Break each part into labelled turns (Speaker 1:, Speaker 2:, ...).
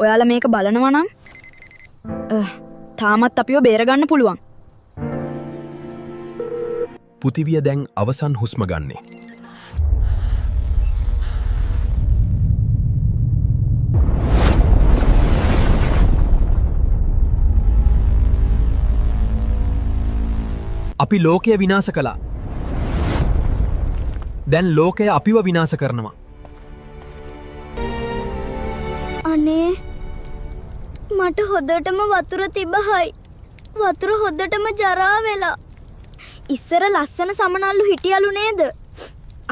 Speaker 1: ඔයාලා මේක බලනවා නම් තාමත් අපිව බේරගන්න පුළුවන්.
Speaker 2: පෘථිවිය දැන් අවසන් හුස්ම ගන්නේ. අපි ලෝකය විනාශ කළා. දැන් ලෝකය අපිව විනාශ කරනවා.
Speaker 3: අනේ, මට හොදටම වතුර තිබහයි. වතුර හොදටම ජරා වෙලා.
Speaker 1: ඉස්සර ලස්සන සමනල්ලු හිටියලු නේද?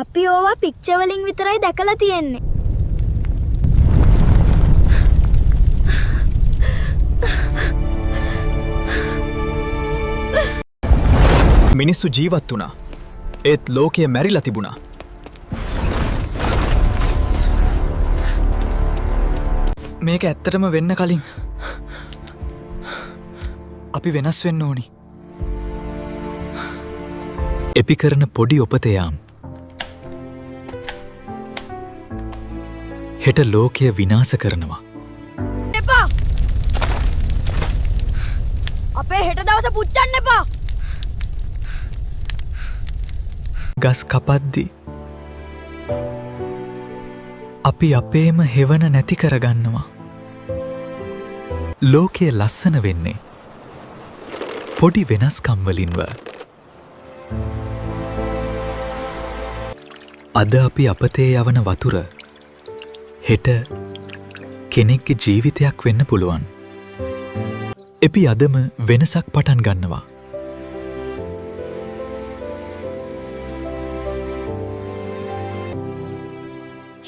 Speaker 1: අපි ඕවා පික්චර් වලින් විතරයි දැකලා තියෙන්නේ.
Speaker 2: මිනිස්සු ජීවත් වුණා. ඒත් ලෝකය මැරිලා තිබුණා.
Speaker 4: මේක ඇත්තටම වෙන්න කලින් අපි වෙනස් වෙන්න ඕනි.
Speaker 5: එපි කරන පොඩි ඔපතයාම් හෙට ලෝකය විනාශ කරනවා.
Speaker 1: එපා. අපේ හෙට දවස පුච්චන්න එපා.
Speaker 5: ගස් කපද්දි අපි අපේම හෙවණ නැති කරගන්නවා. ලෝකය ලස්සන වෙන්නේ පොඩි වෙනස්කම් වලින්ව. අද අපි අපතේ යවන වතුර හෙට කෙනෙක්ගේ ජීවිතයක් වෙන්න පුළුවන්. එපි අදම වෙනසක් පටන් ගන්නවා.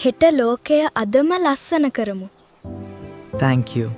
Speaker 1: හෙට ලෝකය අදම ලස්සන කරමු.
Speaker 4: Thank you.